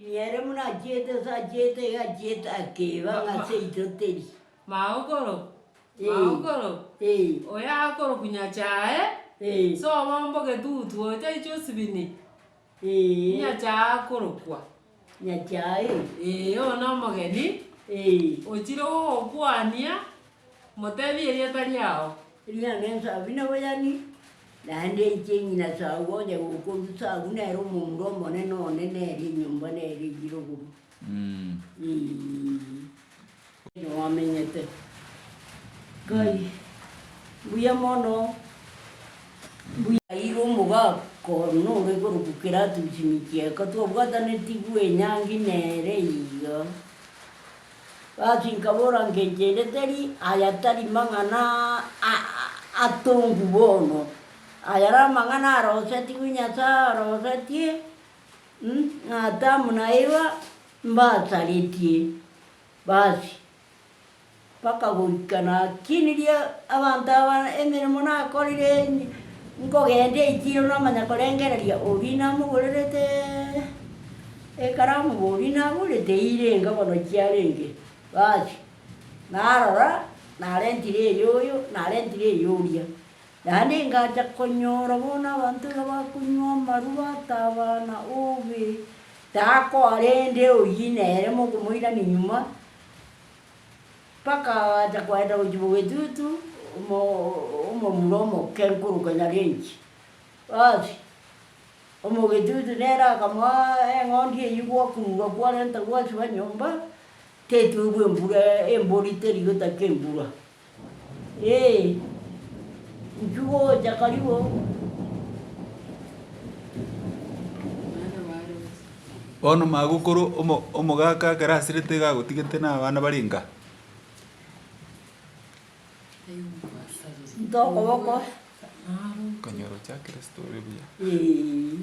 Ere buna achiete ase achiete iga achiete akeba ng'a seito teri. Magokoro, magokoro, oyo akorokwa Nyachae, sobo mbogetutu ocha Josephine, Nyachae akorokwa. Nyachae. Ee, oyo nomogeni, ochire gogokwania, motebie erieta riao. Riane Sabina Boyani, naende inche ng'ina Sagu onye gokorwa Sagu nere omomura omonene one nere enyomba nere eyio rogoro. Ee. Noamenyete. Ngai, mbuya mono, mbuya. Aire omogaka one ore korokwa Keratus Michieka twabwatanetigwe enyangi nere iga. Basi nkabora ngencho ende teri, aya tari mang'ana atongu bono, aya namang'ana arosetigwe Nyasae arosetie, ng'a Adamu na Eva mbasaretie. Basi mpaka goika nakinirie abanto aba emeremo nakorire nkogenda echiro namanya korengereria oria namogorerete Ekaramu boria nagorete eirenge bono chiarenge, basi narora narentire eyoyo, narentire eyoria. Naende ngacha konyora bono abanto iga bakonywa amarwa batabana obe, takoa rende oyio nere mokomoirania nyuma, mpaka agacha koenda gochia bogetutu, omo omomura omoke nkoroka Nyagenchi. Basi. Omogetutu nere akamoa eng'ondi eyio gwakururwa kwarenta gwasiba nyomba, tetwegwa embura embori teri gotaka embura. Ee, inchuo gocha karibu. Bono magokoro omo omogaka ekero asirete iga agotigete na abana bare nka. Ntokoboko. Okonyora ochakire story buya. Ee,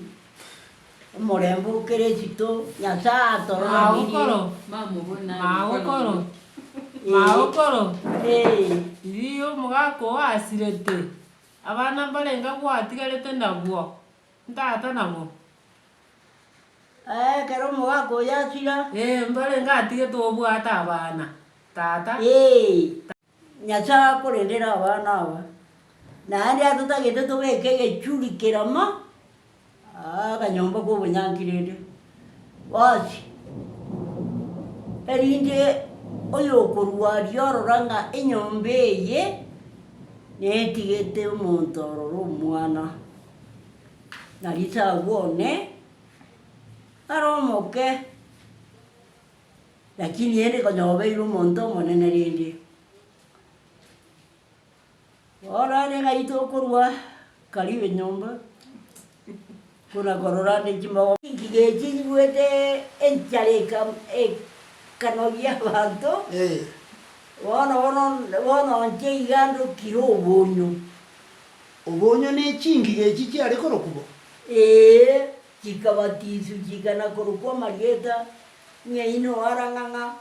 omorembe o Kristo, Nyasae atororanirie. Magokoro, magokoro, magokoro, Ee. riria omogaka oo asirete, abana mbarenge gwatigarete nabwo, ntata nabwo. Ekero omogaka oyo asira. Ee, mbarenge atigete obwate abana, tata. Ee. Nyasae akorendere abana aba, naende atotagete tobeke egechuri kerama akanyomba k'obonyanki rende. Basi, erinde oyokorwa aria orora ng'a enyomba eye netigete omonto ororo omwana, na risagu one are omoke. Lakini ere konya obeire omonto omonene rende. Bono ere ng'ai tokorwa karibu enyomba, kona korora ande chimogo. Chingige echi nyigwete enchara eka ekanogia abanto, bono bono bono inche iga ndokire obonyo. Obonyo ne chingige echi chiare korokwa bo? Ee, chikabatiswa chikana korokwa amarieta Ng'a inwe arang'ang'a,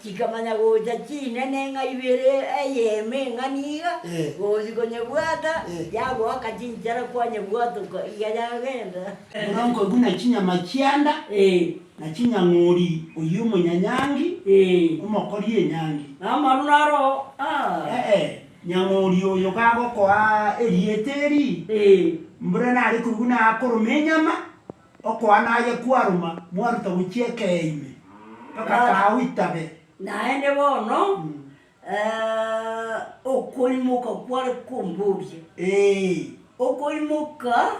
chikamanya gocha chinene ng'a ibere eyemo eng'ana iga, gochi konyebwata, yagoaka chinchara kwanyebwatoka iga yagenda. Bono nkoigwa na chinyama chianda, na chinyang'ori oyio omonyanyangi, omokori enyangi. Namaru naro aa. Ee, nyang'ori oyo gagokoa erieta eri, mbura nare koigwa nakoroma enyama, Okoa naye kwaroma, mwaruta gochia ekee ime, mpaka kaao itabe. Naende bono okoimoka kware komboria. Okoimoka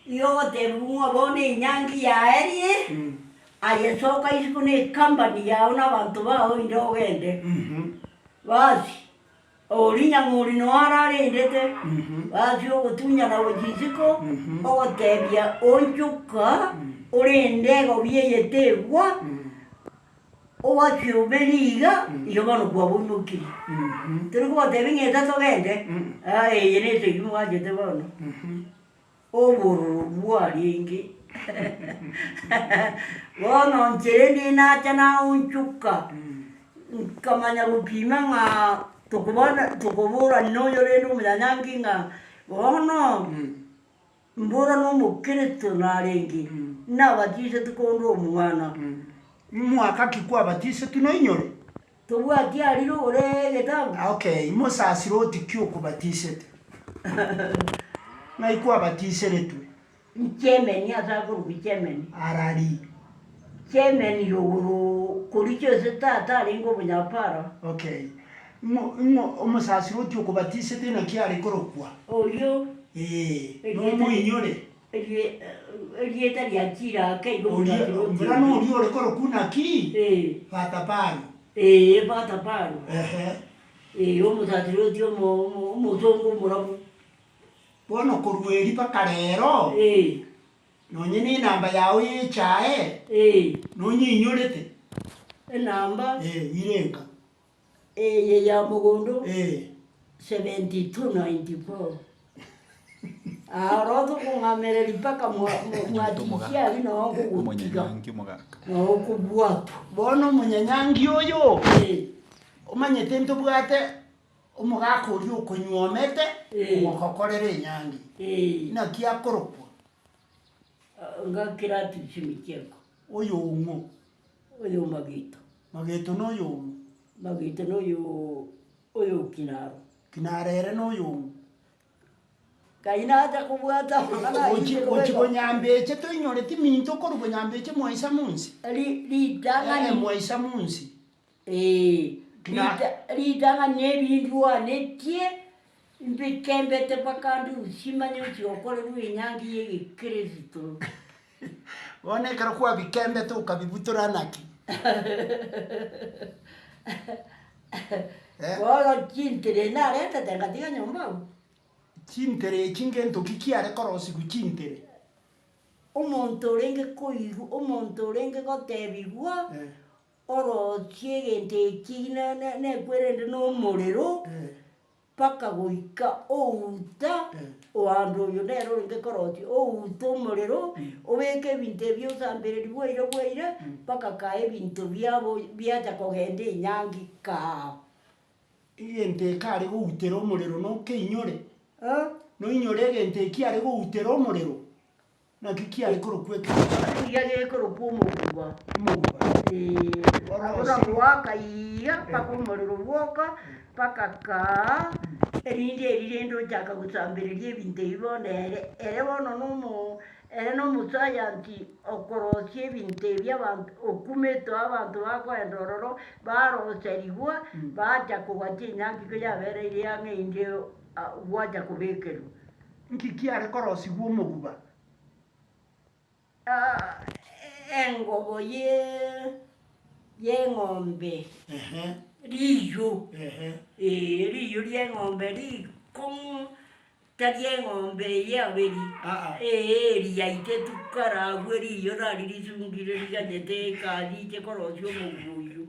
igo ogotebiwa ng'a bono enyangi yaerie, aye soka isiko na ecompany yao na abanto bao inde ogende. Basi. Oria nyang'ori noyo ararendete, basi ogotunyana gochia isiko, ogotebia, Onchoka, orende egobi eye tegwa, obakiomeri iga, igo bono kwaboimokirie. Tori kobatebia ng'a eta togende, aa eye nesegi mwanchete bono. Obororo bwarenge. Bono inche rende nacha naonchoka, nkamanya gopima ng'a tokobana tokoborani na oyo rende omonyanyangi ng'a bono. Mbora nomokeresto narenge, nabatisetwe konde omwana. Mwaka ki kwabatisetwe noinyore? Tobwati arire ore egetabu? Okay, mosasiroti ki okobatisete? Ng'ai kwabatiseretwe? Nchemeni ase akorokwa Chemeni. Arari. Chemeni rogoro korichia ase tata arenge omonyapara. Okay. Ng'o ng'o omosasiroti okobatisete naki are korokwa? Oyio. Ee, nomoinyore. Erieta ria chiraka igo Oria, omosasiroti mbura oyio. noria ore korokwa naki? Ee. Fataparo. Ee, Fataparo. Ehe. Ee, omosasiroti omo omo omosongo omorabu. Bono korwa erio mpaka rero, nonye nenamba yao y'echae, nonyeinyorete. Enamba. Eh, irenga. Eye ya mogondo. Eh. 7294. Aro tokong'amereria mpaka mwatisia aria noo nkogotiga, noo okobwatwa. Bono omonyanyangi oyo, omanyete ntobwate Omogaka oria okonyuomete ogokokorera enyangi, naki akorokwa? Ngaki Gladys Micheko. Oyo ong'o? Oyo Magito. Magito noyo ong'o? Magito noyo oyo Kinaro. Kinaro ere noyo ong'o? Ngai nacha kobwata amang'ana ayio Gochi inche gochi kobeka. bonyambeche toinyoreti minto okorwa bonyambeche mwaisa munsi. Ri ritang'ani. Eh, mwaisa munsi. Ee, ritang'ani ebindwanetie, mbikembete mpaka ndusie manye gochia gokorerwa enyangi y'egekristo. Bono ekero kwabikembete okabibutora naki? Eh? Bono chintere naretete ngatiga nyomba abwo. Chintere echi ngento ki kiare korosigwa chintere? Omonto orenge koigwa, omonto orenge gotebigwa. Orochie egento eki nekwerende nomorero, mpaka goika outa, oande oyo nere orenge korosia, oute omorero, obeke ebinto ebi osambereri bwaira bwaira, mpaka kaa ebinto biabo biacha kogenda enyangi kaa. Egento eke are goutera omorero nokeinyore, noinyore egento eki are goutera omorero. Naki kiare korokwa ekeguba? Nigo gekorokwa omoguba. Omoguba. Ee, buna goaka iga mpaka omorero bwoka, mpaka kaa, erinde eri rende ochaka gosambereria ebinto ebi bono ere, ere bono na omo ere na omosayansi okorosia ebinto ebi abanto okumetwe abanto bakoenda ororo, baroserigwa, bacha kogacha enyangi koyabereire ang'e inde gwacha kobekerwa. Nki kiare korosigwa omoguba? Engobo y'eng'ombe, riyo, ee riyo ri'eng'ombe rikong'u, tari eng'ombe eye aberi, ee eri yaitetwe kare abwo riyo nari risungire riganyete ekari riche korosia omoguba oyio.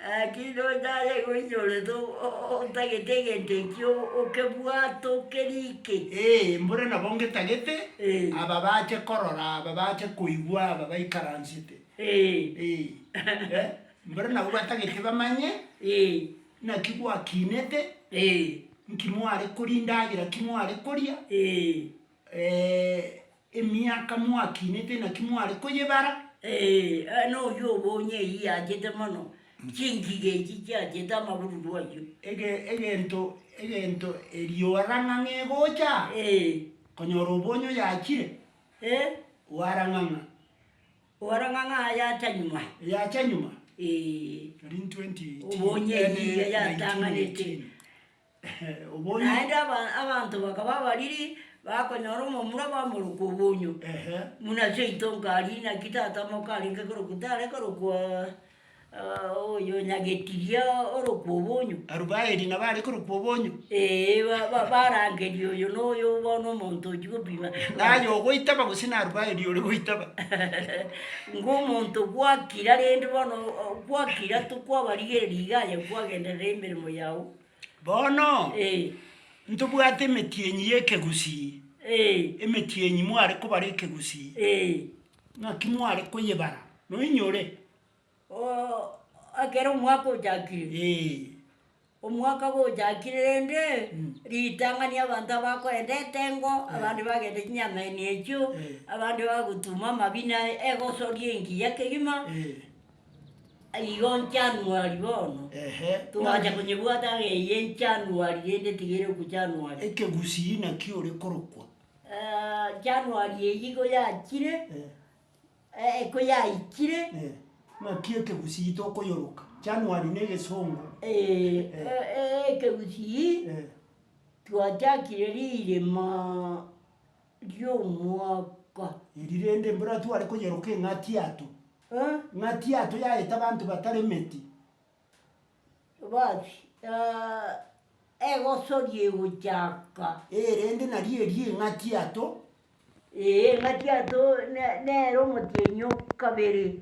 Lakini nonya aye oinyorete otagete egento ekio okebwate okerike. Ee, mbore nabo ngetagete, aba bache korora, aba bache koigwa, aba baikaransete. Ee, mbore nabo batagete bamanye naki gwakinete, nki mware koria endagera ki mware koria. Emiaka mwakinete naki mware koyebara? Ee, noyio obonye eyio yachete mono, chingige echi chiachete amabururu ayio. Ege egento egento erioa rang'ang'a egocha, Ee. konyora obonye oyachire, Ee. oarang'ang'a. Oarang'ang'a yacha nyuma. Yacha nyuma. Ee. Eri 2018 Obonye eyio yatang'anete. 1918. Obonyo. Naende abanto bakaba abariri, bakonyora omomura bamoroka obonyo. Buna seito nkari naki tata moka arenge korokwa, tare korokwa oyo nyagetiria orokwa obonyo. Arubaeli nabo are korokwa obonyo. Ee, barangeria oyo na oyo bono omonto ochia gopima. Naye ogoitaba gose na Arubaeli ore goitaba? Ng'a omonto gwakira rende bono gwakira tokwabarigereria iga aye kwagenderera emeremo yao. Bono ntobwate emetienyi y'ekegusii, emetienyi mware kobara ekegusii, ng'aki mware koyebara? Noinyore? Ekero omwaka ochakire. Ee. Omwaka gochakire rende, ritang'ani abanto abakoenda etengo, abande bagenda chinyamaini echio, abande bagotuma amabina egosoria engiya kegima, igo January bono, togacha konyebwata ng'a eye January rende tiga ere okwa January. Ekegusii naki ore korokwa? January eyio igo yachire, Koyaikire. Ng'aki ekegusii tokoyoroka? January na egesongo. Ekegusii twachakire rirema ri'omwaka. Eri rende mbura tware koyeroka eng'ati ato. Eng'ati ato yaete abanto bataremeti. Basi egosoria egochaka. Ee rende nario eria eng'ati ato. Ee, eng'ati ato nere omotienyi o kabere,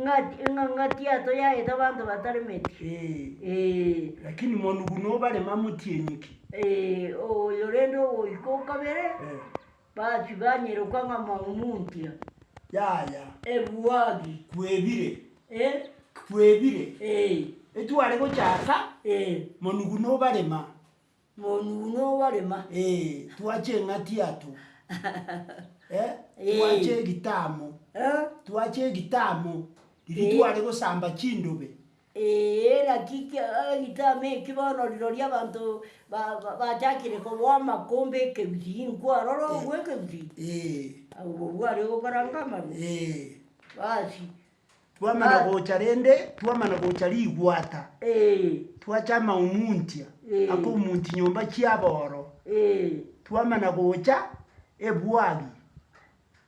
ng'ati ato yaete abanto bataremeti. Ee. Lakini monugu nobarema motienyi ki? Ee, oyo rende ogoika o kabere, basi banyerokwa ng'a maununtia. Yaya. Ebuagi. Kwebire. Eh? Kwebire. Ee. Etware gochaka, Ee. monugu nobarema. Monugu nobarema. Ee, twache eng'ati ato. Eh, twache egitamo. Eh? Twache egitamo, riria tware gosamba chindobe. Ee, naki egitama eki bono rirorio abanto bachakire koboa amakombe ekegusii, nkwarora obwo ekegusii? Obwo bware gokaranga amarwa. Basi. Twamana gocha rende, twamana gocha rigwata, twacha amaumuntia, akoumuntia nyomba chi'aboro, twamana gocha ebwagi.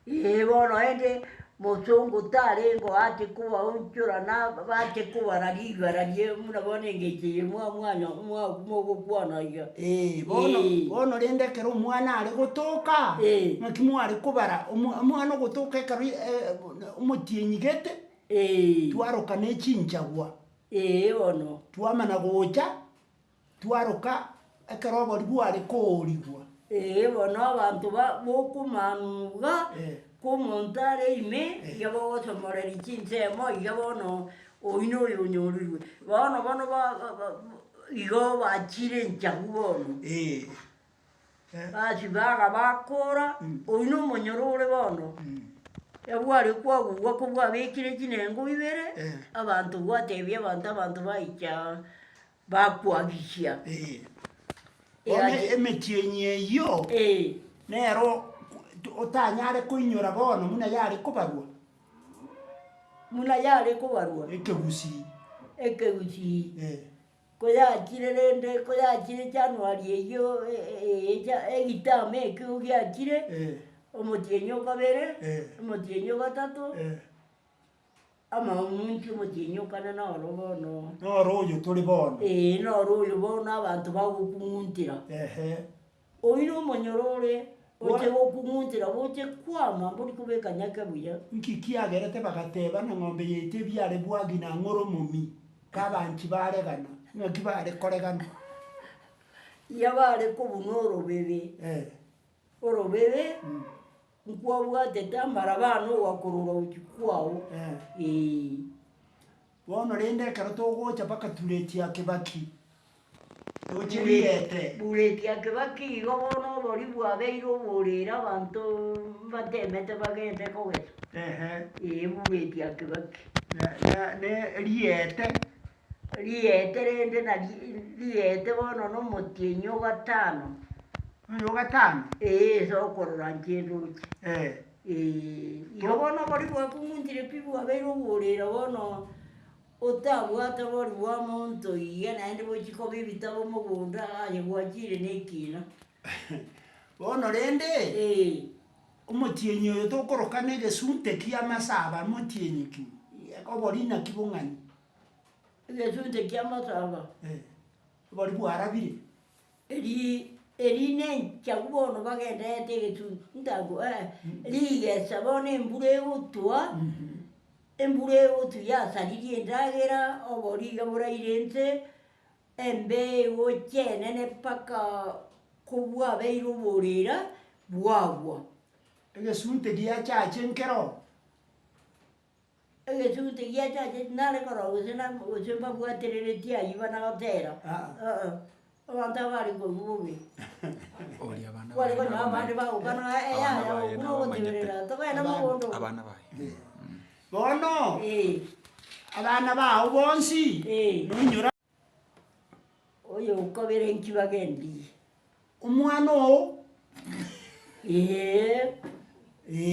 Ee bono ende mosongo tarenge oache kobaonchorana bache kobara ribara rie buna bono engencho eye mwa mwanyo mwa mogokwana iga. Ee, bono Ee. bono rende ekero omwana are gotoka, Ee. ng'aki mware kobara omo omwana ogotoka ekero omotienyi gete, Ee. twaroka ne chinchagwa. Ee bono. Twamana gocha. Twaroka ekero obori bware koorigwa. Ee, bono abanto ba bokomanuga kw'omonto are ime, iga bogosomoreria chinsemo, iga bono oyio noyo onyorirwe. Bono bono ba ba igo bachire enchagu bono. Basi baga bakora, oyio nomonyoro ore bono, ebware kwagugwa kobwabekire chinengo ibere, abanto gwatebia abanto abanto baicha bakwagisia. Bono emetienyi eyio nero otanyare koinyora bono buna yare kobarwa. Buna yare kobarwa. Ekegusii. Ekegusii. Koyachire rende, koyachire January eyio egitama ekio giachire, omotienyi o kabere, omotienyi o gatato. Amaomonto omotienyi o kane noro bono. Noro oyo tore bono. Ee, noro oyo bono abanto bagokung'untera. Ehe. Oyio nomonyoro ore, oche gokung'untera boche kwama mbori kobeka nyake buya. Nki kiagerete bagateba na ng'ombe yaito ebiare bwagi na ng'ore omomi, kabanchi baregana, ng'aki bare koregana? Yabare kobuna orobebe. Eh. Orobebe. Nkwabwatete amaraba ane ogakorora gochia kwao, ee. Bono rende ekero togocha mpaka Tureti ya Kibaki, toche riete. Tureti ya Kibaki igo bono obori bwabeire oborere abanto mbatemete bagende kogesa. Ehe. Ee Bureti ya Kibaki. Na ne riete. Riete rende nari riete bono na omotienyi o gatano. Oyo o gatano? Ee, ase okorora inche ndoche. Eh. Ee, igo bono obori bwakong'untire pi bwabeire oborera bono, otabwate bori bwa monto iga naende bochie koba ebitabo mogondo aye gwachire na ekina. Bono rende, Ee. omotienyi oyo tokoroka na egesunte ki'amasaba motienyi ki? Obori naki bong'ani? Egesunte ki'amasaba. Eh, obori bwarabire. Eri eri nenchagu bono bagendererete egesunte ntago eh, rigesa bono embura egotwa, embura egotwa yasaririe endagera, obori iga boraire nse, embe egocha enene mpaka kobwabeire oborera, bwagwa. Egesunte giachache nkero. Egesunte giachache nare korora gose na gose mbabwatereretie aywo bana gotera, aa, abanto aba bare koigwa bobe. Oria abana Kware baye konyora abande nabamanyete. bagokana ng'a Abana yaya baye buna nabamanyete. ogoteberera togende mogondo. Abana baye. Bono, Eh, abana bao bonsi, Eh. noinyora. Oyo okobere inki bagendie? Omwana oo. Eeh. Ee.